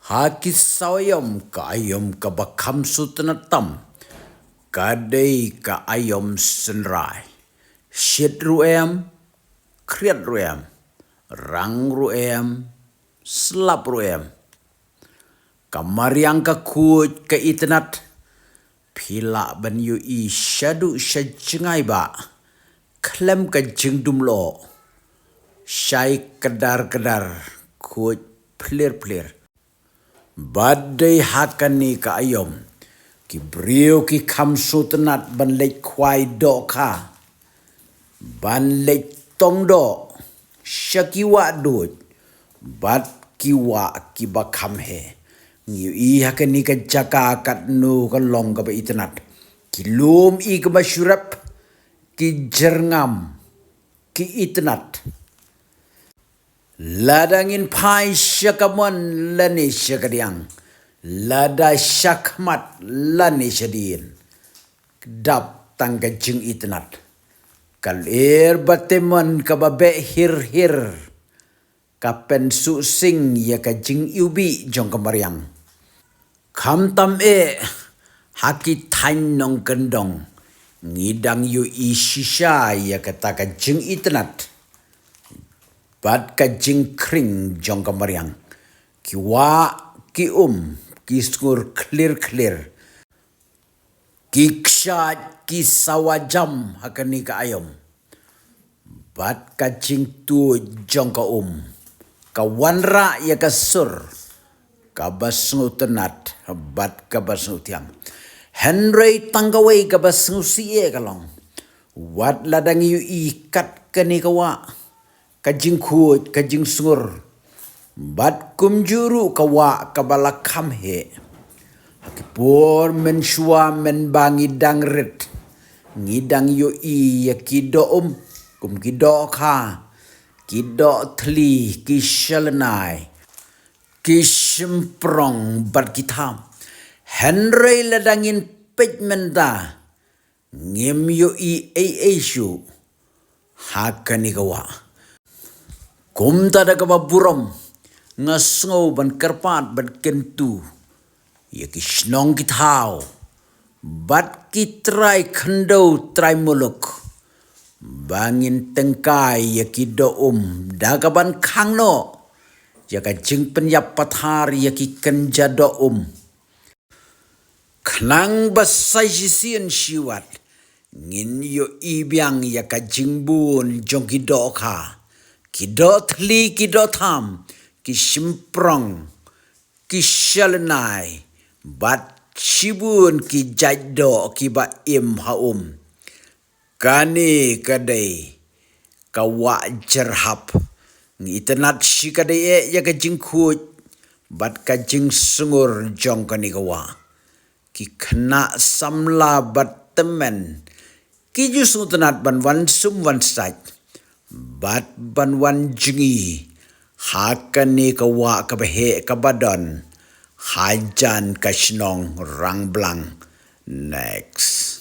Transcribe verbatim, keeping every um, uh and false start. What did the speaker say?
Ha ki saw aiom, ka aiom kaba kham sngewtynnad tam ka dei ka aiom synrai. Shit ruh em, khriat ruh em, rang ruh em, slap ruh em. Ka mariang ka khuid ka itynnad, phi lah ban ïohi shaduh sha jngai ba khlem ka jingdum lyoh, shai kdar kdar, khuid phlir phlir. Bad dei ha kane ka aiom ki briew ki kham sngewtynnad ban leit khwai dohkha, ban leit tong doh sha ki wah duid bad ki wah kiba kham heh. Ngi ïohi ha kane ka jaka katno ka long kaba itynnad. Ki lum i kaba shu rep, ki jyrngam, ki itynnad. Lada ngin phai sha ka mon lane sha ka diang, lada sha khmat lane sha dien, dap tang ka jingitynnad. Ka lyer ba tymmen kaba beh hir hir ka pynsuk sing ïa ka jingiwbih jong ka mariang. Khamtam eh ha ki thaiñ nongkyndong ngi dang ïohi shisha ïa kata ka jingitynnad bad ka jingkhring jong ka mariang. Ki wah, ki um, ki sngur khlir khlir, ki kshaid, ki sawa jam ha kane ka aiom. Bad ka jingtuid jong ka um ka wanrah ïa ka sur kaba sngewtynnad bad kaba sngewthiang. Hynrei tang kawei kaba sngewsih eh ka long, wat lada ngi ïohi kat kane ka wah, ka jingkhuid, ka jingsngur, bad kumjuh ruh ka wah kaba la kham heh. Ha ki por mynshuwa mynba ngi dang rit, ngi dang ïohi ïa ki doh um, kum ki dohkha, ki doh thli, ki shalynai, ki shymprong bad ki tham. Hynrei lada ngin peit mynta, ngim ïohi ei ei shuh ha kane ka wah. Kumta da kaba burom nga sngew ban kyrpad ban kyntu ïa ki shnong ki thaw bad ki trai khyndew trai muluk ba ngin tyngkai ïa ki doh um da kaban khang noh ïa ka jingpynïap pathar ïa ki kynja doh um. Khnang ba sa shisien shiwat ngin ïohi biang ïa ka jingbun jong ki dohkha, ki doh thli, ki doh tham, ki shymprong, ki shalynai, bad shibun ki jait doh kiba im ha um. Kane ka dei ka wah jyrhap. Ngi itynnad shikatdei eh ïa ka jingkhuid bad ka jingsngur jong kane ka wah. Ki khynnah samla bad tymmen ki ju sngewtynnad ban wan sum wan sait bad ban wan jngi ha kane ka wah kaba heh kaba don hajan ka shnong Rangblang. Next.